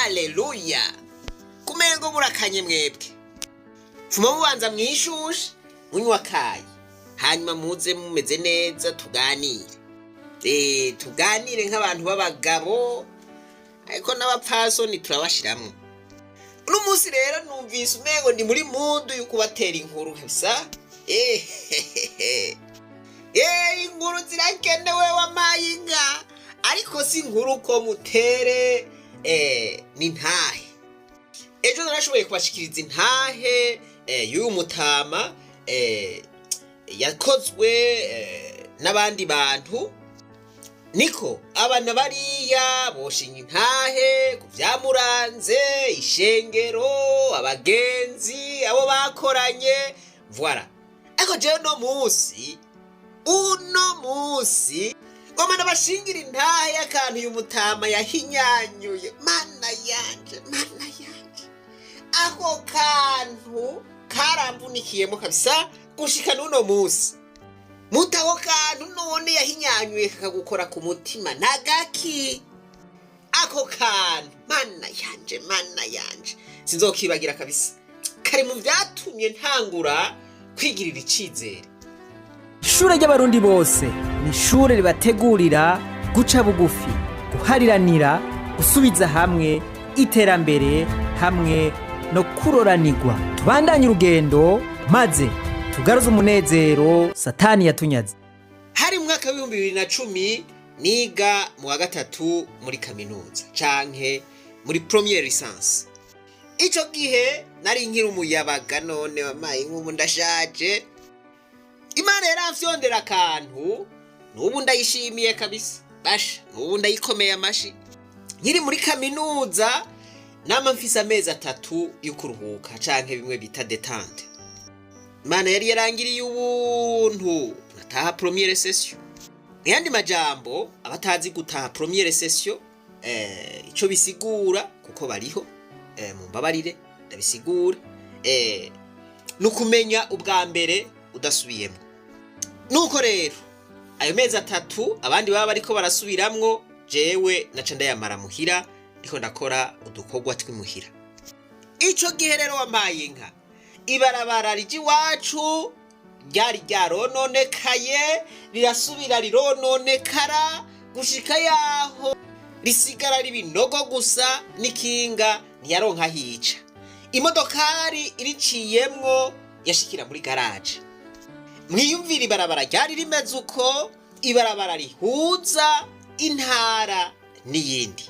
Haleluya! Kumengo murakanye mwebwe. Fuma mubanza mwishushe, munywa akayi, hanyuma muze mumeze neza tuganire. Tuganire nk'abantu b'abagabo, ariko n'abapfasoni turabashiramwo. Uno munsi rero numvise umengo ndi muri mood yo kubatera inkuru kabisa. Inkuru zirakenewe, wamaye inka, ariko si inkuru ko mutere, ni ntahe. Ejo narashoboye kubashikiriza intahe y'uyu mutama yakozwe n'abandi bantu. Niko abana bariya boshinga intahe ku vyamuranze, ishengero, abagenzi, abo bakoranye, voilà. Ariko jewe uno munsi ngoma ndabashingira intahe y'akantu uyu mutama yahinyanyuye. Mana yanje, mana yanje, ako kantu karamvunikiyemo kabisa gushika n'uno munsi. Muta ako kantu none yahinyanyuye kakagukora ku mutima nagaki? Ako kantu, mana yanje, mana yanje, sinzokibagira kabisa. Kari mu vyatumye ntangura kwigirira icizere. Ishure ry'Abarundi bose ni ishure ribategurira guca bugufi, guhariranira, gusubiza hamwe, iterambere hamwe no kuroranirwa. Tubandanye urugendo maze tugaruze umunezero Satani yatunyaze. Hari mu mwaka w'2010, niga mu wa gatatu muri kaminuza canke muri première licence. Ico gihe nari nkiri umuyabaga, none wamaye nk'ubu ndashaje. Imana yaramfyondera akantu, n'ubu ndayishimiye kabisa. Basha, n'ubu ndayikomeye amashi. Nkiri muri kaminuza nama mfise amezi 3 yo kuruhuka canke bimwe bita détente. Imana yari yarangiriye ubuntu, nataha première session. Mu yandi majambo, abatazi gutaha première session ico bisigura, kuko bariho, mumbabarire ndabisigura, ni ukumenya ubwa mbere udasubiyemwo. Nuko rero ayo mezi 3 abandi baba bariko barasubiramwo, jewe naca ndayamara muhira ndiko ndakora udukorwa tw'imuhira. Ico gihe rero, wampaye inka, ibarabara rija iwacu ryari ryarononekaye, rirasubira rirononekara gushika yaho risigara ari ibinogo gusa, n'ikinga ntiyaronka hica. Imodokari iriciyemwo yashikira muri garaje. Mwiyumvira ibarabara ryari rimeze uko, ibarabara rihuza intara n'iyindi.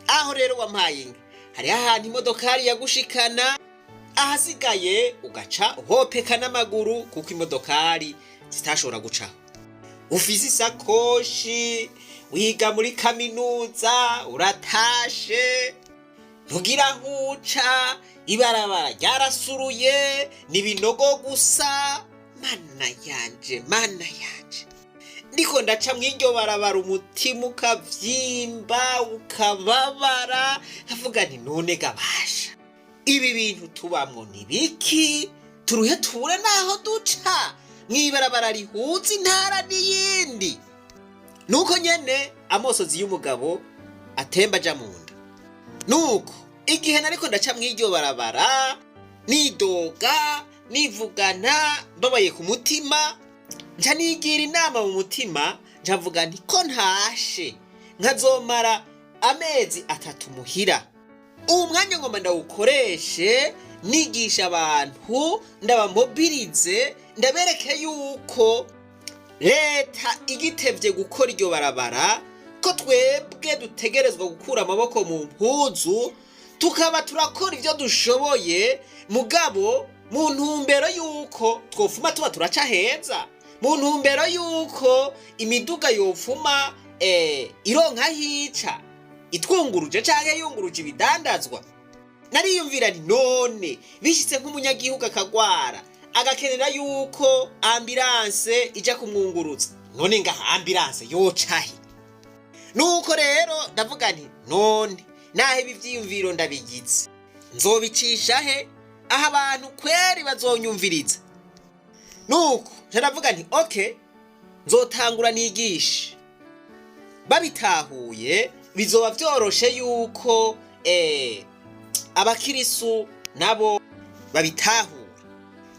Aho rero, wampaye inka, hariho ahantu imodokari yagushikana, ahasigaye ugaca uhopeka n'amaguru kuko imodokari zitashobora gucaho. Ufise isakoshi, wiga muri kaminuza, uratashe, ntugira aho uca, ibarabara ryarasuruye, ni ibinogo gusa. Mana yanje, mana yanje, ndiko ndaca mw'iryo barabara, umutima ukavyimba, ukababara, nkavuga nti: "None gabasha, ibi bintu tubamwo ni biki? Turuhe ture naho duca mw'ibarabara rihuza intara n'iyindi." Nuko nyene amosozi y'umugabo atemba aja mu nda. Nuko igihe nariko ndaca mw'iryo barabara, nidoga, nivugana, mbabaye ku mutima, nca nigira inama mu mutima, nca nti: "Ko ntashe nkazomara amezi 3 muhira, uwu mwanya ngomba ndawukoreshe nigisha abantu, ndabamobirize, ndabereke yuko leta igitevye gukora iryo barabara, ko twebwe dutegerezwa gukura amaboko mu mpuzu, tukaba turakora ivyo dushoboye, mugabo mu ntumbero yuko twofuma tuba turaca heza, mu ntumbero yuko imiduga yofuma ironka hica itwunguruje canke yunguruje ibidandazwa." Nariyumvira nti: "None bishitse nk'umunyagihugu akagwara, agakenera yuko ambulance ija kumwunguruza, none ngaha ambulance yocahe?" Nuko rero ndavuga nti: "None naho ibi vyiyumviro ndabigize, nzobicisha he aho abantu kweri bazonyumviriza?" Nuko nca ndavuga nti: "Okay, nzotangura nigishe, babitahuye bizoba vyoroshe yuko abakirisu nabo babitahura.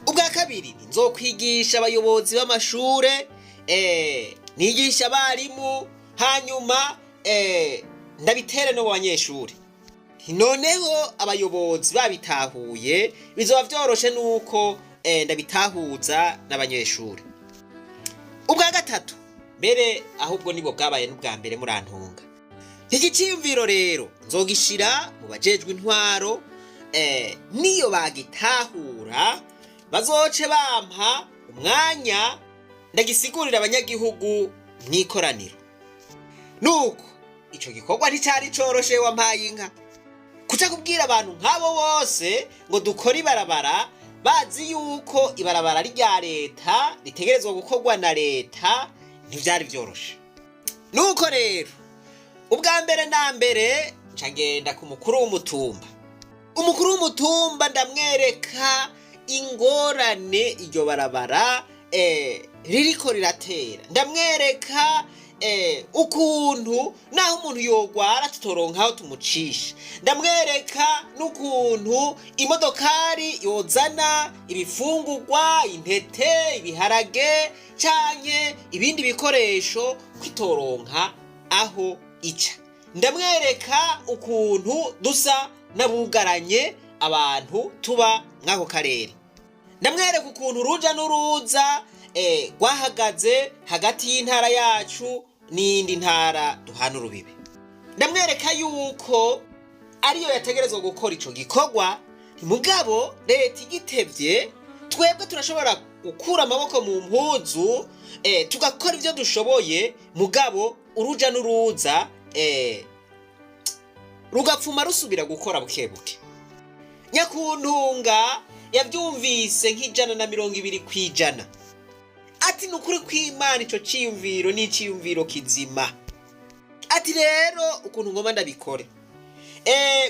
Ubwa kabiri, nzokwigisha abayobozi b'amashure, nigisha abarimu, hanyuma ndabitere no mu banyeshuri. Noneho abayobozi babitahuye, bizoba vyoroshe nuko ndabitahuza n'abanyeshuri. Ubwa gatatu mbere, ahubwo nibwo bwabaye n'ubwa mbere, murantunga, iki ciyumviro rero nzogishira mu bajejwe intwaro, niyo bagitahura bazoce bampa umwanya ndagisigurira abanyagihugu mw'ikoraniro. Nuko ico gikorwa nticari coroshe, wampaye inka, kuca kubwira abantu nk'abo bose ngo dukore ibarabara, bazi yuko ibarabara rya leta ritegerezwa gukorwa na leta, ntivyari vyoroshe. Nuko rero ubwa mbere na mbere nca ngenda ku mukuru w'umutumba. Umukuru w'umutumba ndamwereka ingorane iryo barabara ririko riratera, ndamwereka ukuntu naho umuntu yogwara tutoronka aho tumucisha, ndamwereka n'ukuntu imodokari yozana ibifungurwa, intete, ibiharage canke ibindi bikoresho, kwitoronka aho ica, ndamwereka ukuntu dusa n'abugaranye abantu tuba mw'ako karere, ndamwereka ukuntu uruja n'uruza rwahagaze hagati y'intara yacu n'iyindi ntara duhana urubibe, ndamwereka yuko ariyo yategerezwa gukora ico gikorwa, mugabo leta igitevye twebwe turashobora gukura amaboko mu mpuzu, tugakora ivyo dushoboye, mugabo uruja n'uruza rugapfuma rusubira gukora bukebuke. Nyakuntunga yavyumvise nk'120%, ati: "Ni ukuri kw'Imana, ico ciyumviro ni iciyumviro kizima." Ati: "Rero ukuntu ngomba ndabikore,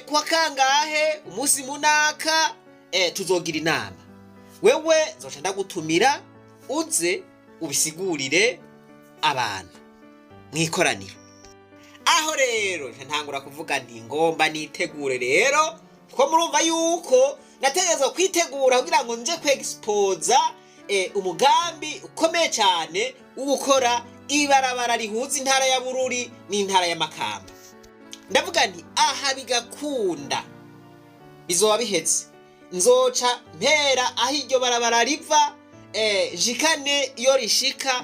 kuwa kangahe, umunsi munaka, tuzogira inama, wewe nzoca ndagutumira uze ubisigurire abantu mw'ikoraniro." Aho rero nca ntangura kuvuga nti: "Ngomba nitegure rero," kuko murumva yuko nategerezwa kwitegura kugira ngo nje kwexpoza umugambi ukomeye cyane wo gukora ibarabara rihuza intara ya Bururi n'intara ya Makamba. Ndavuga nti: "Aha bigakunda bizoba bihetse, nzoca mpera aho iryo barabara riva, jikane iyo rishika,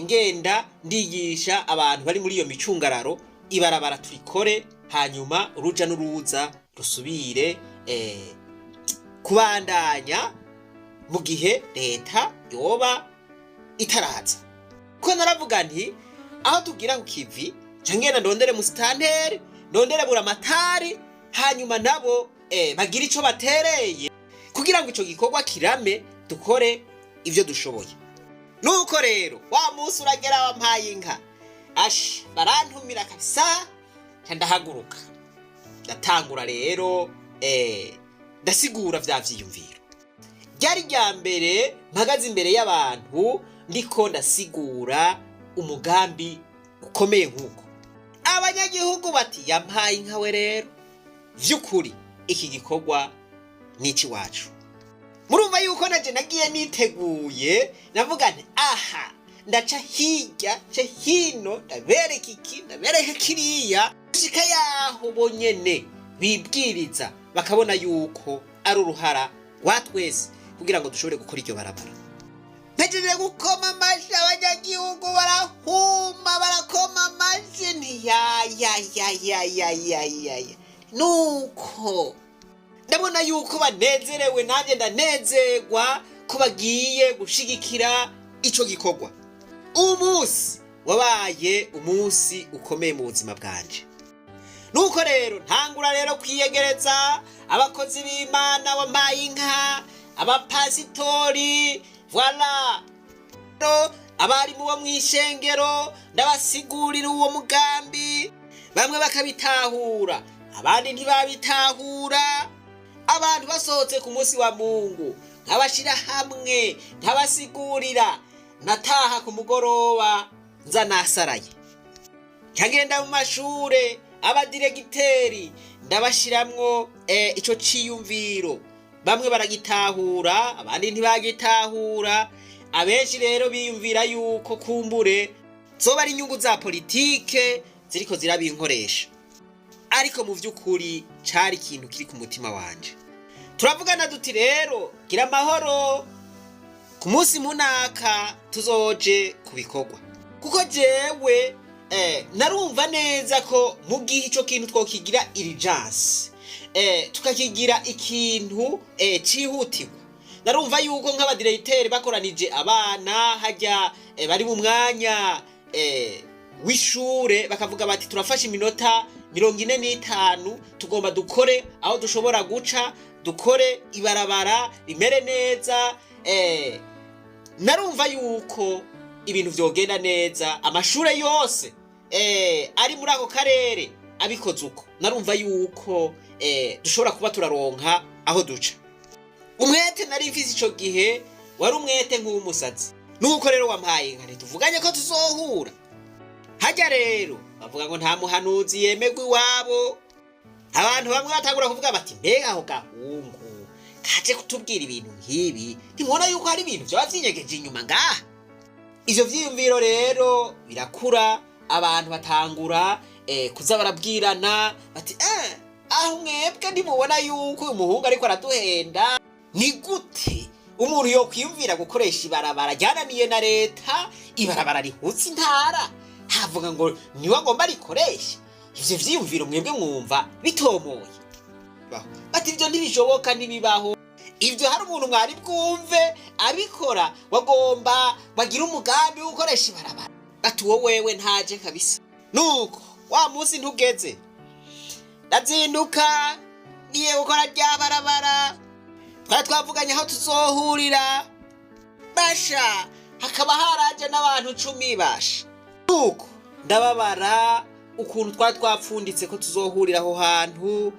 ngenda ndigisha abantu bari muri iyo micungararo, ibarabara turikore, hanyuma uruja n'uruza rusubire kubandanya mu gihe leta yoba itaraza." Ko naravuga nti: "Aho tugira ku kivi, nca ngenda ndondere musitanteri, ndondere buramatari, hanyuma nabo bagire ico batereye kugira ngo ico gikorwa kirame, dukore ivyo dushoboye." Nuko rero wa munsi uragera, wampaye inka, ashi barantumira kabisa, nca ndahaguruka, ndatangura rero, ndasigura vya vyiyumviro. Ryari rya mbere mpagaze imbere y'abantu ndiko ndasigura umugambi ukomeye nk'uko. Abanyagihugu bati: "Yampaye inka we rero, vy'ukuri iki gikorwa ni icy'iwacu." Murumva yuko naje nagiye niteguye, navuga nti: "Aha ndaca hirya nce hino, ndabereka iki, ndabereka kiriya, gushika yaho bonyene bibwiriza bakabona yuko ari uruhara rwa twese kugira ngo dushobore gukora iryo barabara." Mpejeje gukoma amashi, abanyagihugu barahuma, barakoma amashi, ntiyayayayayayaya. Nuko ndabona yuko banezerewe, nanjye ndanezerwa ko bagiye gushigikira ico gikorwa. Umunsi wabaye umunsi ukomeye mu buzima bwanje. Nuko rero ntangura rero kwiyegereza abakozi b'Imana, wampaye inka, abapasitori, voilà, abarimu bo mw'ishengero, ndabasigurira uwo mugambi, bamwe bakabitahura, abandi ntibabitahura. Abantu basohotse ku munsi wa Mungu nkabashira hamwe, nkabasigurira. Nataha ku mugoroba nza nasaraye, nkagenda mu mashure. Abadiregiteri ndabashiramwo ico ciyumviro, bamwe baragitahura, abandi ntibagitahura. Abenshi rero biyumvira yuko kumbure zoba ari inyungu za politike ziriko zirabinkoresha, ariko mu vy'ukuri cari ikintu kiri ku mutima wanje. Turavugana duti rero gira amahoro, ku munsi munaka tuzoje ku bikorwa, kuko jewe narumva neza ko mu gihe ico kintu twokigira irijansi, tukakigira ikintu cihutirwa. Narumva yuko nk'abadiregiteri bakoranije abana hajya bari mu mwanya w'ishure, bakavuga bati turafashe iminota 45, tugomba dukore aho dushobora guca, dukore ibarabara rimere neza. Narumva yuko ibintu vyogenda neza, amashure yose ari muri ako karere abikoze uko, narumva yuko dushobora kuba turaronka aho duca. Umwete nari mfise ico gihe wari umwete nk'uw'umusazi. Nuko rero wampaye inka, ntituvuganye ko tuzohura hajya. Rero bavuga ngo nta muhanuzi yemerwa iwabo. Abantu bamwe batangura kuvuga bati mbega aho gahungu kaje kutubwira ibintu nk'ibi, ntimubona yuko hari ibintu vyoba vyinyegeje inyuma ngaha? Ivyo vyiyumviro rero birakura, abantu batangura kuza barabwirana bati aho mwebwe ntimubona yuko uyu muhungu ariko araduhenda? Ni gute umuntu yokwiyumvira gukoresha ibarabara ryananiye na leta, ibarabara rihuza intara, havuga ngo niwe agomba rikoresha? Ivyo vyiyumviro mwebwe mwumva bitomoye? Bati ivyo ntibishoboka, ntibibaho ivyo. Hari umuntu mwari bwumve abikora wagomba bagira umugambi wo gukoresha ibarabara? Bati uwo wewe ntaje kabisa. Nuko wa munsi ntugeze, ndazinduka ngiye gukora rya barabara twari twavuganye aho tuzohurira. Basha, hakaba haraje n'abantu 10. Basha, nuko ndababara ukuntu twari twapfunditse ko tuzohurira aho hantu.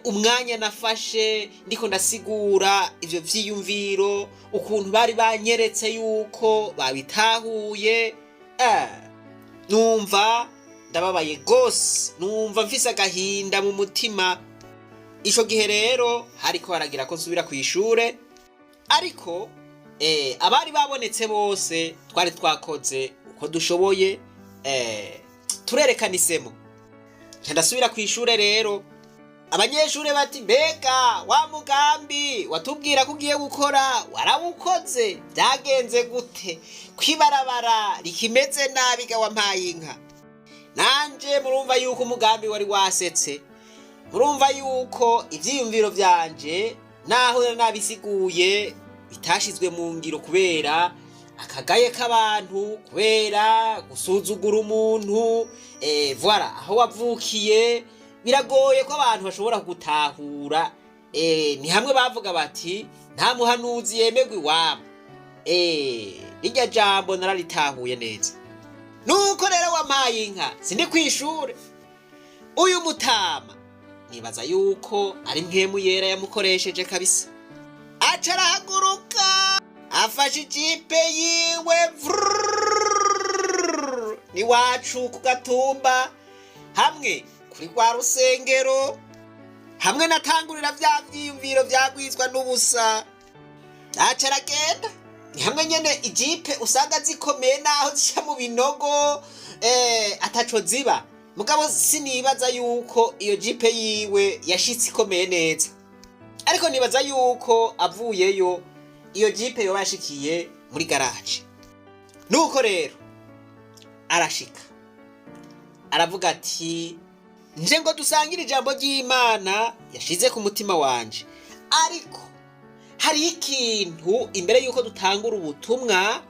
Umwanya nafashe ndiko ndasigura ivyo vyiyumviro, ukuntu bari banyeretse yuko babitahuye, numva ndababaye gose, numva mfise agahinda mu mutima. Ico gihe rero hariko haragira ko nsubira kw'ishure, ariko abari babonetse bose twari twakoze uko dushoboye, turerekana isemo. Nca ndasubira kw'ishure rero, abanyeshure bati mbega wa mugambi watubwira ko ugiye gukora warawukoze? Byagenze gute kwibarabara rikimeze nabi ga wampaye inka? Nanje murumva yuko umugambi wari wasetse, murumva yuko ivyiyumviro vyanje naho nabisiguye bitashizwe mu ngiro kubera akagaye k'abantu, kubera gusuzugura umuntu. Voilà, aho wavukiye biragoye ko abantu bashobora gutahura. Ni hamwe bavuga bati nta muhanuzi yemerwa iwabo. Rirya jambo nararitahuye neza. Nuko rero wampaye inka, sindi kw'ishure. Uyu mutama nibaza yuko ari mpwemu yera yamukoresheje kabisa, aca arahaguruka afashe ijipe yiwe, vrrrr, niwacu ku gatumba hamwe kuri rwa rusengero, hamwe natangurira vya vyiyumviro vyagwizwa n'ubusa. Aca aragenda, ni hamwe nyene ijipe usanga zikomeye naho zisha mu binogo, ataco ziba. Mugabo sinibaza yuko iyo jipe yiwe yashitse ikomeye neza, ariko nibaza yuko avuyeyo iyo jipe yoba yashikiye muri garaje. Nuko rero arashika aravuga ati nje ngo dusangire ijambo ry'Imana yashize ku mutima wanje, ariko hari ikintu imbere yuko dutangura ubutumwa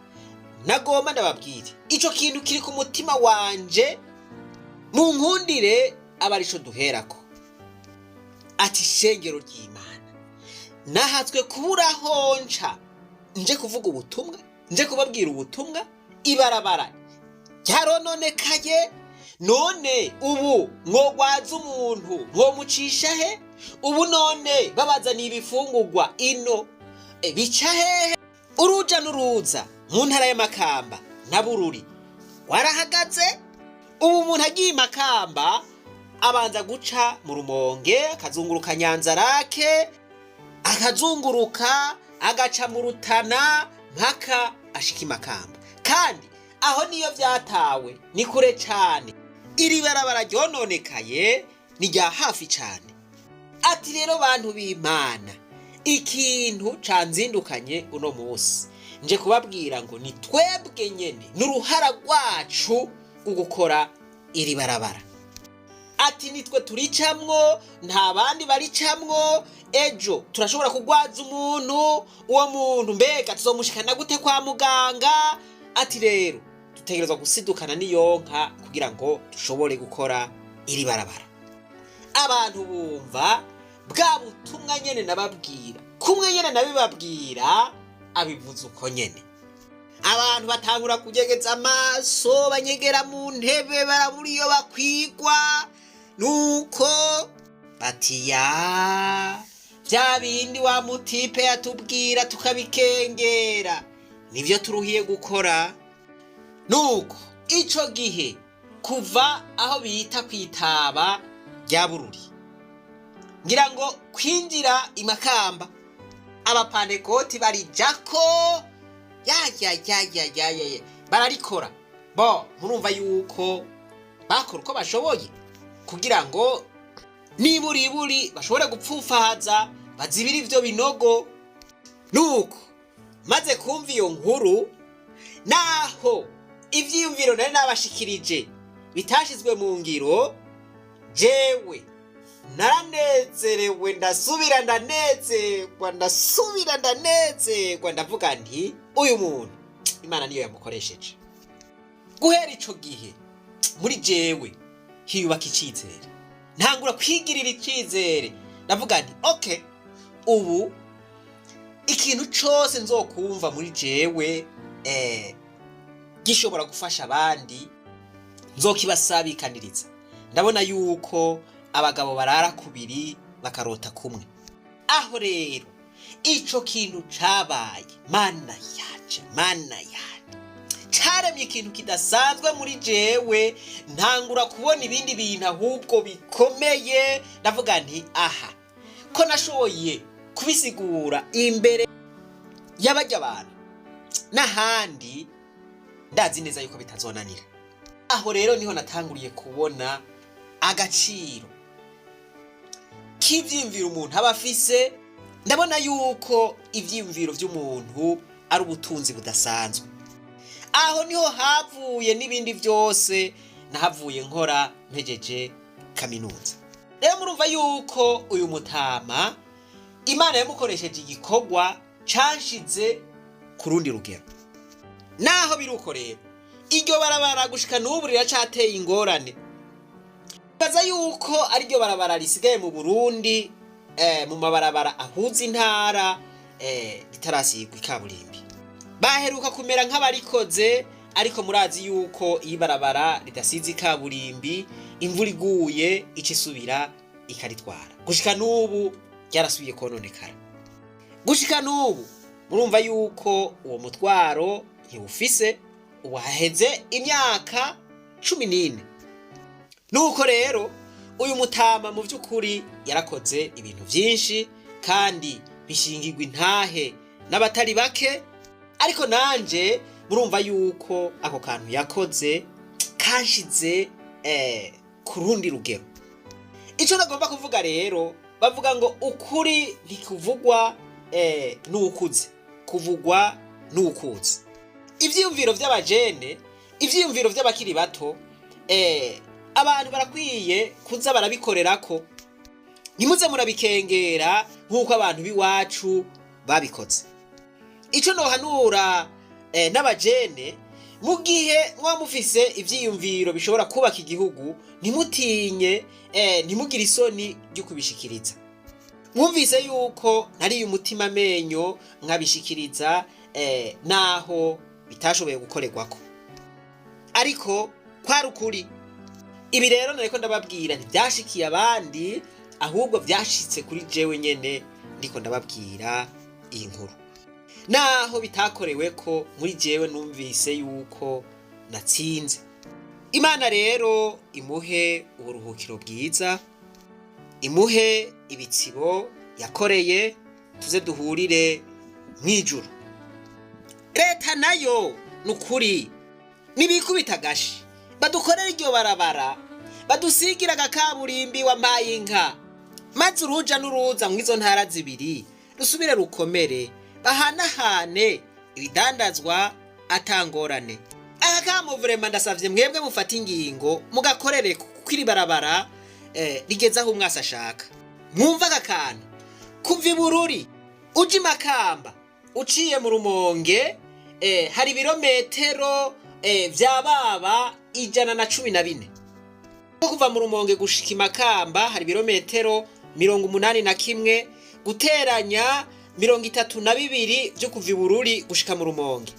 nagomba ndababwire. Ico kintu kiri ku mutima wanje, mu nkundire aba arico duherako. Ati shengero ry'Imana, nahatswe kuburaho nca nje kuvuga ubutumwa, nje kubabwira ubutumwa, ibarabara ryarononekaye. None ubu mwogwaza umuntu mwomucisha he? Ubu none babazaniye ibifungurwa ino, bica hehe? Uruja n'uruza mu ntara y'Amakamba na Bururi warahagaze. Ubu umuntu agiye Makamba Abanza guca mu Rumonge, akazunguruka Nyanzarake, akazunguruka agaca mu Rutana mpaka ashika Imakamba. Kandi aho niyo vyatawe ni kure cane. Iri barabara ryononekaye ni rya hafi cane. Ati rero bantu b'Imana, ikintu canzindukanye uno munsi nje kubabwira ngo ni twebwe nyene, n'uruhara rwacu rwo gukora iri barabara. Ati nitwe turicamwo, nta bandi baricamwo. Ejo turashobora kugwaza umuntu, uwo muntu mbega tuzomushikana gute kwa muganga? Ati rero dutegerezwa gusidukana n'iyonka kugira ngo dushobore gukora iri barabara. Abantu bumva bwa butumwa nyene nababwira, kumwe nyene nabibabwira, abivuze uko nyene. Abantu batangura kunyegeza amaso, banyegera mu ntebe, barabura iyo bakwigwa. Nuko bati ya bya bindi wa mutipe yatubwira tukabikengera, nibyo turuhiye gukora. Nuko ico gihe kuva aho bita kwitaba rya Bururi, ngira ngo kwinjira Imakamba, abapantekoti barijako ya ya ya ya ya ya, bararikora. Bo murumva yuko bakora uko bashoboye kugira ngo niburiburi bashobore gupfufahaza, bazibira ivyo binogo. Nuko maze kumva iyo nkuru, naho ivyiyumviro nari nabashikirije bitashizwe mu ngiro, jewe naranezerewe, ndasubira ndanezerwa, ndasubira ndanezerwa, ndavuga nti uyu muntu Imana niyo yamukoresheje. Guhera ico gihe muri jewe hiyubaka icizere, ntangura kwigirira icizere. Ndavuga nti okay, ubu ikintu cose nzokumva muri jewe gishobora gufasha abandi nzokibasabikaniriza. Ndabona yuko abagabo barara kubiri bakarota kumwe. Aho rero ico kintu cabaye, Mana yaje, Mana yaje, caremye ikintu kidasanzwe muri jewe. Ntangura kubona ibindi bintu ahubwo bikomeye. Ndavuga nti aha ko nashoboye kubisigura imbere y'abajya abantu, n'ahandi ndazi neza yuko bitazonanira. Aho rero niho natanguriye kubona agaciro k'ivyiyumviro umuntu aba afise. Ndabona yuko ivyiyumviro vy'umuntu ari ubutunzi budasanzwe. Aho niho havuye n'ibindi byose nahavuye nkora mpejeje kaminuza. Rero murumva yuko uyu mutama Imana yamukoresheje igikorwa canshize ku rundi rugero. Naho biri uko rero, iryo barabara gushika n'ubu riracateye ingorane. Baza yuko ariryo barabara risigaye mu Burundi, mu mabarabara ahuza intara, ritarasigwa ikaburimbi. Baheruka kumera nk'abarikoze, ariko murazi yuko iyo ibarabara ridasize ikaburimbi, imvura iguye ica isubira ikaritwara. Gushika n'ubu ryarasubiye kononekara. Gushika n'ubu murumva yuko uwo mutwaro ntiwufise, ubu haheze imyaka 14. Nuko rero uyu mutama mu by'ukuri yarakoze ibintu byinshi kandi bishingirwa intahe n'abatari bake, ariko nanje murumva yuko ako kantu yakoze kanshize ku rundi rugero. Icyo nagomba kuvuga rero, bavuga ngo ukuri ntikuvugwa n'ukuze, kuvugwa n'ukuze. Ivyiyumviro vy'abajene, ivyiyumviro vy'abakiri bato, abantu barakwiye kuza barabikorerako. Ntimuze murabikengera nk'uko abantu b'iwacu babikoze. Ico nohanura n'abajene, mu gihe mwa mufise ivyiyumviro bishobora kubaka igihugu, ntimutinye, ntimugire isoni ryo kubishikiriza. Mwumvise yuko nariye umutima amenyo nkabishikiriza, naho bitashoboye gukorerwako, ariko kwari ukuri. Ibi rero nariko ndababwira ntibyashikiye abandi, ahubwo byashitse kuri jewe nyene ndiko ndababwira iyi nkuru. Naho bitakorewe ko muri jewe numvise yuko natsinze. Imana rero imuhe uburuhukiro bwiza, imuhe ibitsibo yakoreye, tuze duhurire mw'ijuru. Leta nayo ni ukuri nibikubita agashi, badukorera iryo barabara, badusigira agakaburimbi wampaye inka, maze uruja n'uruza mw'izo ntara zibiri rusubire rukomere, bahanahane ibidandazwa atangorane. Aka kamo vraiment ndasavye mwebwe mufate ingingo mugakorere, kuko iri barabara rigeze aho umwasi ashaka. Mwumva aka kantu: kuva i Bururi uja i Makamba uciye mu Rumonge, hari ibirometero vya baba 114. Kuva mu Rumonge gushika i Makamba hari ibirometero 81, guteranya 32 vyo kuva i Bururi gushika mu Rumonge.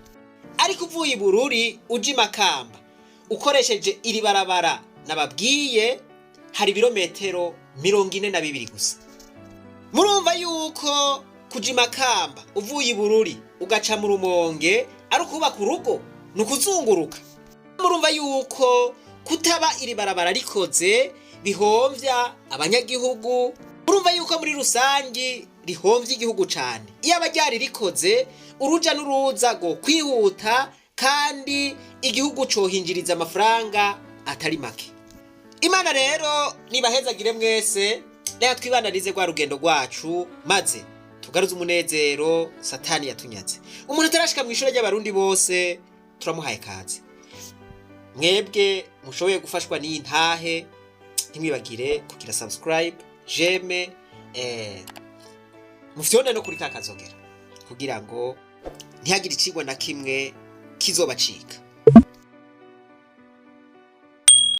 Ariko uvuye i Bururi uja i Makamba ukoresheje iri barabara nababwiye, hari ibirometero 42 gusa. Murumva yuko kuja i Makamba uvuye i Bururi ugaca mu Rumonge ari ukubaka urugo, ni ukuzunguruka. Murumva yuko kutaba iri barabara rikoze bihomvya abanyagihugu. Murumva yuko muri rusangi rihomvya igihugu cane. Iyo aba ryari rikoze, uruja n'uruza rwo kwihuta, kandi igihugu cohinjiriza amafaranga atari make. Imana rero nibahezagire mwese. Reka twibananize rwa rugendo rwacu, maze tugaruze umunezero Satani yatunyaze. Umuntu atarashika mu ishuri ry'Abarundi bose turamuhaye kaze. Mwebwe mushoboye gufashwa n'iyi ntahe, ntimwibagire kugira subscribe, j'aime, mufyonde no kuri ka kazogera kugira ngo ntihagire icigwa na kimwe kizobacika.